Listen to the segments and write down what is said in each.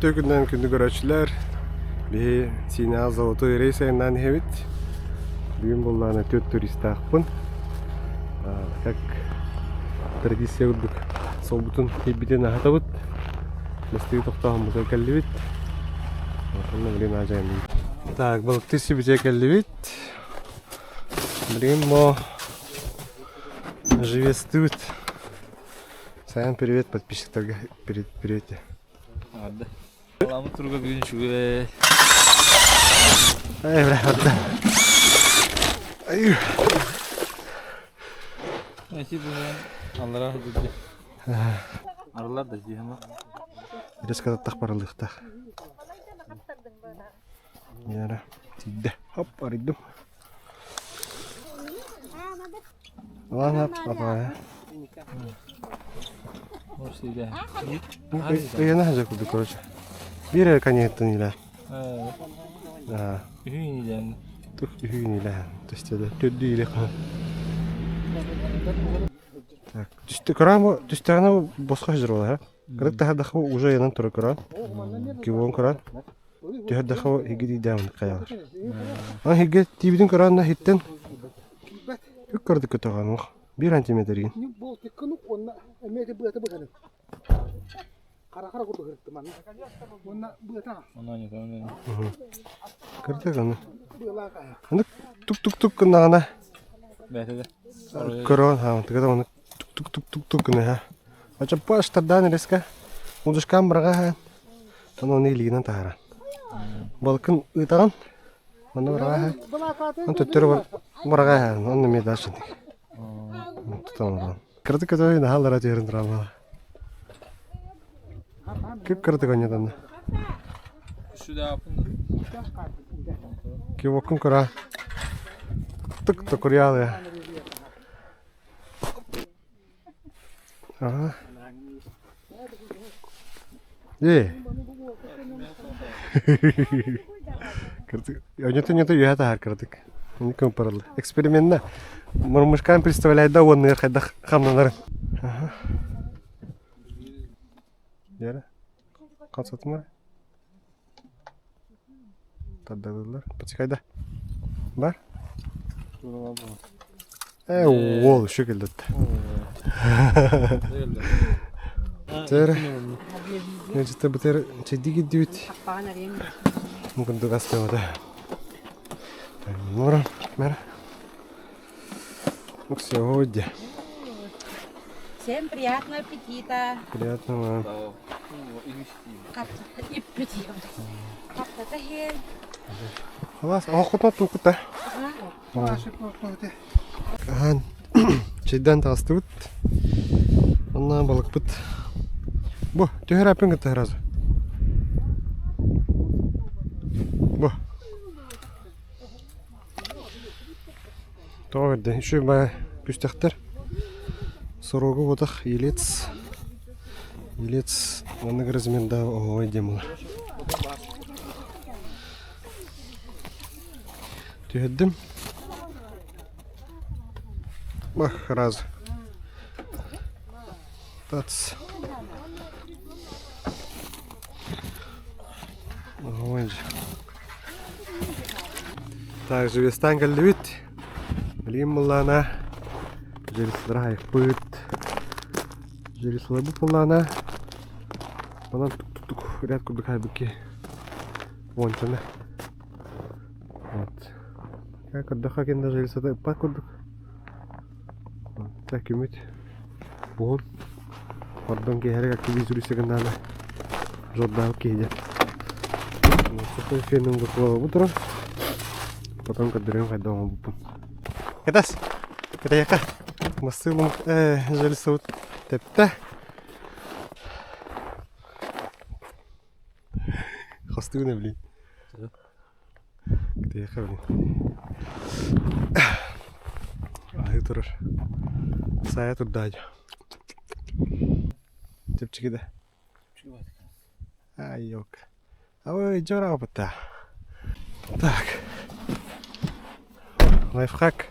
Үтүө күнүнэн күндү көрөөччүлэр! Биһи Сиинэҕэ Золотой рейс айаннаан иһэбит. Бүгүн буоллаҕына түөрт туристаахпын. Как традиция курдук суолбутун тиийбитин аһатабыт. Бастыы тохтооһуммутугар кэллибит. Онно билигин аадьайанныбыт. Так, балыктыы сибитигэ кэллибит. Билигин мо живецтыбыт. Саян привет подписчиктарга привет привет. Арда. Аламыт туруга бүгүн үчүгэй. Эй, бля, арда. Ай. Эти бүгүн аллара жүрдү. Арылар да дьиһама. Резко тах барылыктах. Яра, тиийдэ. Хоп, арыйдым. Ладно, папа. Ыйана хажа курдук, короче. Биир эрэ коньяктан илэ. Үһүн илээн. Тух үһүн илээн. Төстөдө. Төрдү илэ хаһан. Так, түсті көрәм, түстэҕинэ босхо сдьырылар. Кырык таһардахха уже ыйанан тура көрөн. Кивон көрөн. Түһэрдэххэ иһиги диидээм хайалар. Аны иһиги тиибитин көрөн да иһиттэн үк кырдык көтөҕөн биир сантиметр игин. Кырдык аны. Аны тук-тук-тук гыннаҕына көрөн хаамтыга да оны тук-тук-тук-тук гына Очоппо ыштардаан резко удушкаан быраҕа Ону оны илиинэн таһааран. Балыкын ыытаҕын, онно быраҕа Он төттөрү быраҕа онно эмиэ дальше тутан олорон. Кыратык көтөҕүй наһаа түһэрин тураабала. Кып-кыратык онньотонно. Кивоккун кыра. Тук токурьял я. Ага. Ээ. Кырдык. Онньото-онньото үөһэ таһаар кыратык. Инник көмпаралла. Экспериментна мурмушкаан представляет да уонныгар хайдах хамнанарын. Ага. Дьэрэ. Хасатымар. Тардалыыллар. Пачкайда. Бар. Э, уол үчү келдет. Тер. Нечете бутер чедиги дибит. Мукунду гастымада. Нора, мэр. Сегодня. Всем приятного аппетита! Приятного. Хлас, охотно тукута. Ахан, чайдан таҕыстыбыт. Онно балыкпыт. Бу, түһэр аппын кытта сразу. Бу. Тоҕо бэрдэ, үчүгэй баҕайы күстэхтэр. Сорогу буотах елец. Елец маннык размердаах оһоҕой диэн буолар. Түһэрдим. Бах, раз. Тац. Оһоҕой Так, Живестан кэллибит. Билигин буллаана Желислара айыппыт. Желисларбыт буллаана Онон тук-тук ряд курдук айбыкки уончаны. Вот. Көрдөххө кэннэ железата ыппат курдук. Так күмүт буһун ордон киэһэрик активист гыннаана жордаабыт киһи диэн. Сухой феном бу туран потом көрдөрүөм хайдах оҥорбуппун. Кэтас! Кэтайака! Массыылым железобут тэптэ. Хостугун блин. Кытыйахха блин. Аһыы турар. Сайа турда дьэ. Чэпчэки да. Ай, ёлка. А вы дьоро Так. Лайфхак.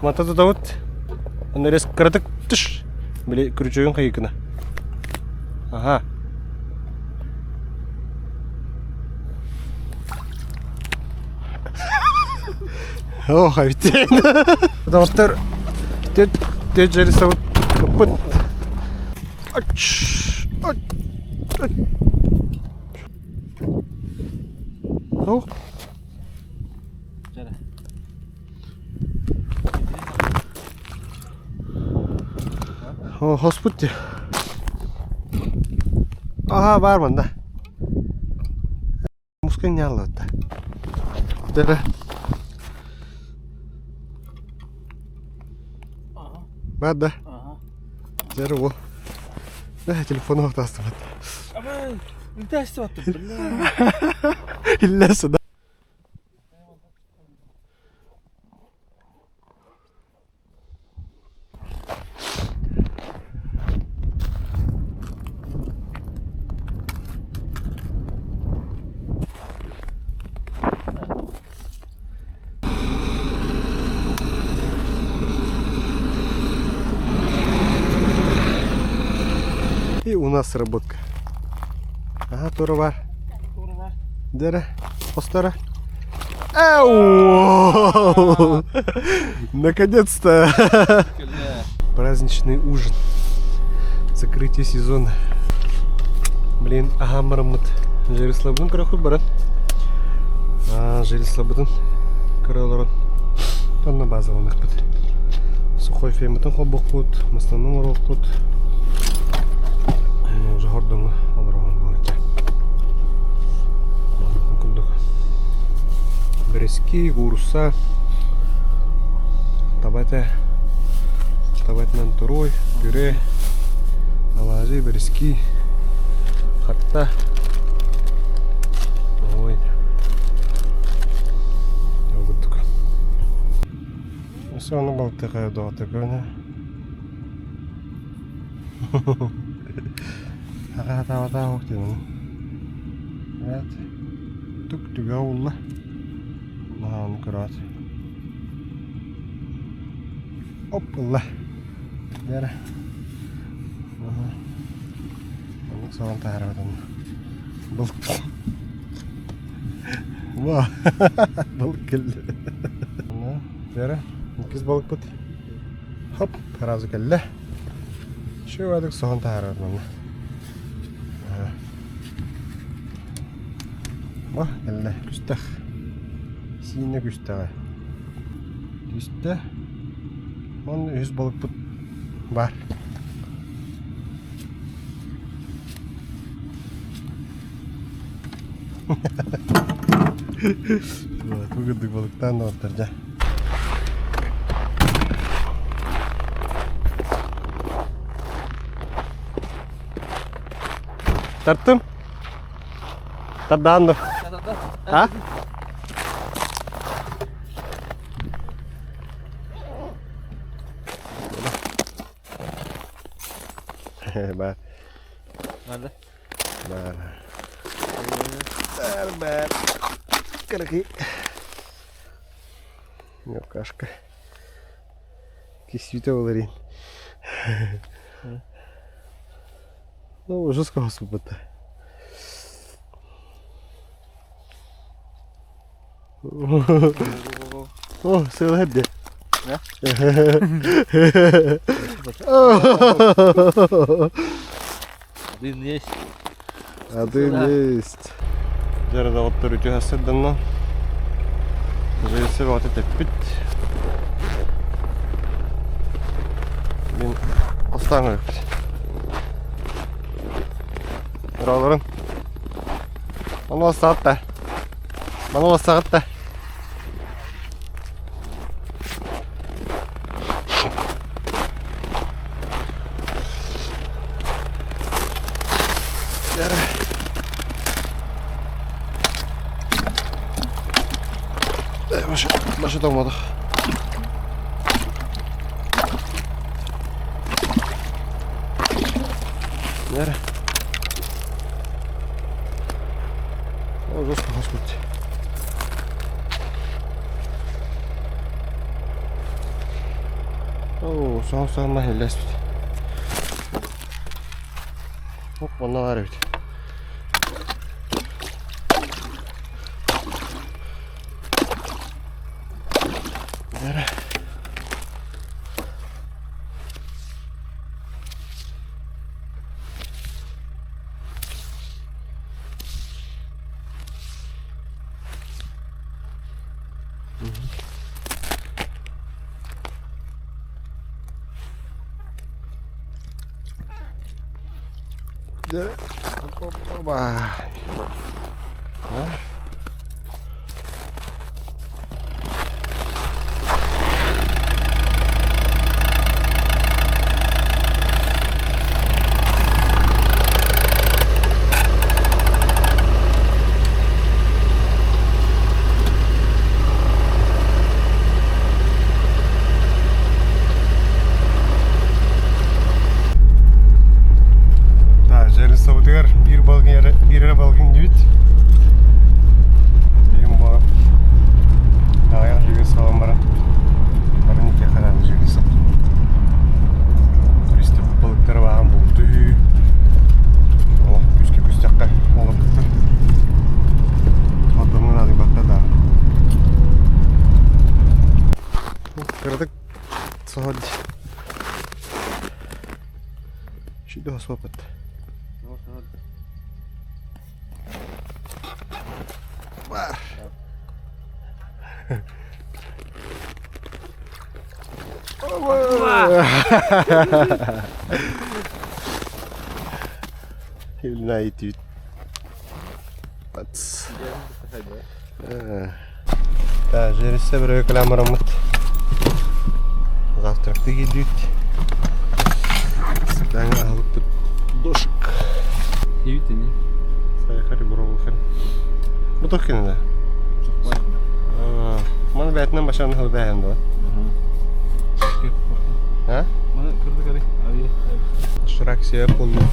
Мата тутабыт. Онно эрэ кыратык түш. Били күрүчүөгүн хайыкына. Аха. О, хайты. Доктор, те жерисабыт ыппыт. О. О, хоспут дии. Аха, баар манна. Муска ньааллыбыта. Дэрэ. Баар да? Дэрэ уол. Да, телефону охтаастыбат. Иллэ суда. И у нас сработка. Ага, тура бар. Дere, постара. Ау! Наконец-то! Праздничный ужин. Закрытие сезона. Блин, ага, мараммыт. Жерислабын көрөхүт баран. Жерислабытын көрө олорон. Онно базаланыхпыт. Сухой фемытын холбохпут, масланын оруохпут. Уже хордоҥҥо олороҕун буолачча. Курдук. Бэрэски, куурусса, таба этэ, таба этинэн туруй, пюре, алаадьы, бэрэски, харта. Ой. Курдук. Все, ону балтыга доҕотторгуна. Аҕаатаабатаах диэн Эт түк түгэ уулла наһааны көрөөт оп ылла дьэ оннук соҕон таһаарабытын былк Ва балык кэллэ Дьэ иккис балыкпыт хоп сразу кэллэ Үчүгэйдик соһон таһаарар манна. О, кэллэ. Күстэх. Сиинэ күстэҕэ. Түстэ. Уонна үһүс балыкпыт баар. Тугурдук балыктаан доҕоттор дьэ. Тартым. Тардаан да. А? Баар. Nerede? Баар. Баар, баар. Кыракый. Мелкашка. Кисүүтэ олорин. Ну, жестко хосуппута. О, сыала эрдэ. Один есть. Один есть. Дьэ доҕоттор үтүө сырданна. Режиссер вот тэппит. Мин остаан көрөппүт. Ролларын. Ону остаатта. Маны остаҕытта. Башы тоҥмотох. Нere? О, жестко господи. Оо, соһон-соһон маһ иллэспит. Оп, онно баар эбит. Эрэ. Дьэ, опа. Да, Жересовытыгар биир балгын биир эрэ балгын диэбит. Билигин бу аҕыйах дьүгэ салан баран барын икки хараан дьүгэ Туристар балыктары бааһан булту үһү. Олох күүскэ күстэххэ олорбуттар. Хотоҥҥун аадыйбаттар даҕаны. Кыратык соһор дии. Шүйде хосуоппут. Бар. United. Жересе бір кіләмірамыт. Завтракты кийдибит. Сытаҥа аһылыкпыт дошик. Сиэбит ини. Сайхари буровухари. Бу туох кинилэ? Маны бээтинэн башан хылбэһэн дуо? А? Маны кырдык ари. Шрак сиэр буллум.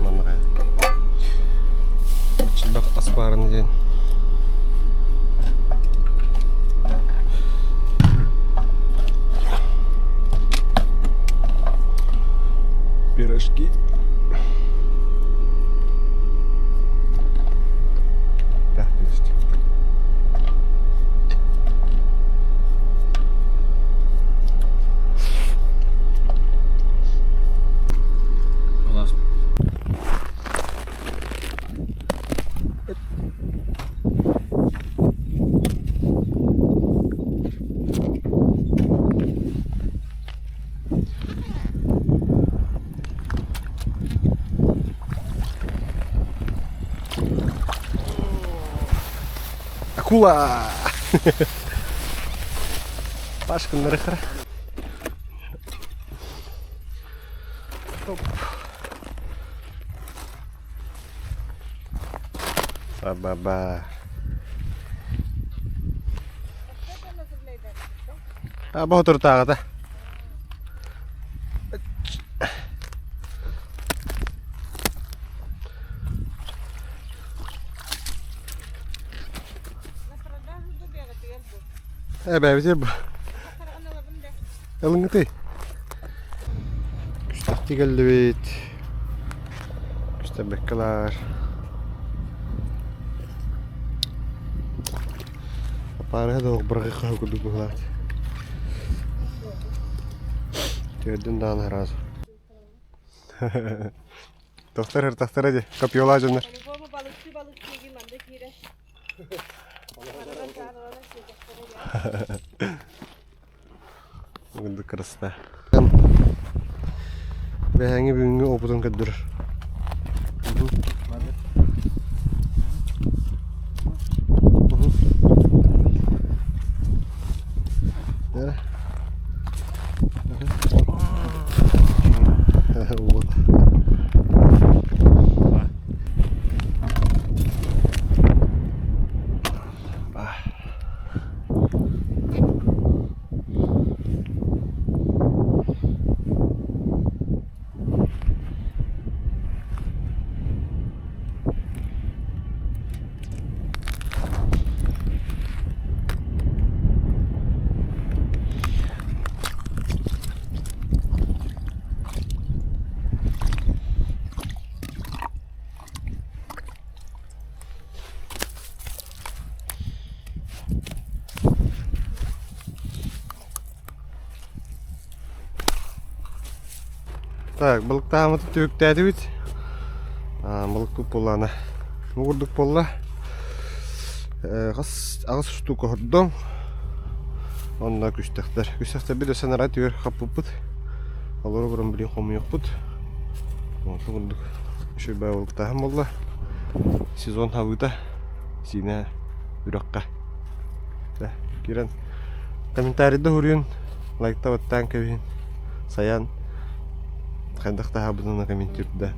Манна хайа. Чилбэх аспаарын диэн. Пирожки. Так, то есть. У нас Акула! Пашка нарыхара. Ба-ба-ба. А, боһутуртааҕыта. Эбээбитир бу. Ылыҥытый. Күстэхти кэллибит. Күстэрбэккэлэр. Аппаарыһа да бырҕы курдук быһылаат. Төрдүн даҕаны сразу. Тохтор ыртахтара дии, копьелаах дьоннор. По-любому балыкчы балыкчы манна киирэр. Бүгүн красота. Бэһэҥи бүгүҥҥү опытын көрдөрөр. Вот. Так, балыктааммытын түбүктээтибит. Балыкпыт буоллаҕына бу курдук буолла. Хас аҕыс штука оһордум. Онно күстэхтэр. Күстэхтэрбит өссө нара түгэр хаппыппыт. Олору көрөн билин хомуйуохпут. Бу курдук үчүгэй балыктааһын буолла. Сезон хабыыта Сиинэ үрэххэ. Киирэн комментарийда суруйун, лайкта баттаан кэбиһин. Сайаан хайдах таһаабытын комментируйда.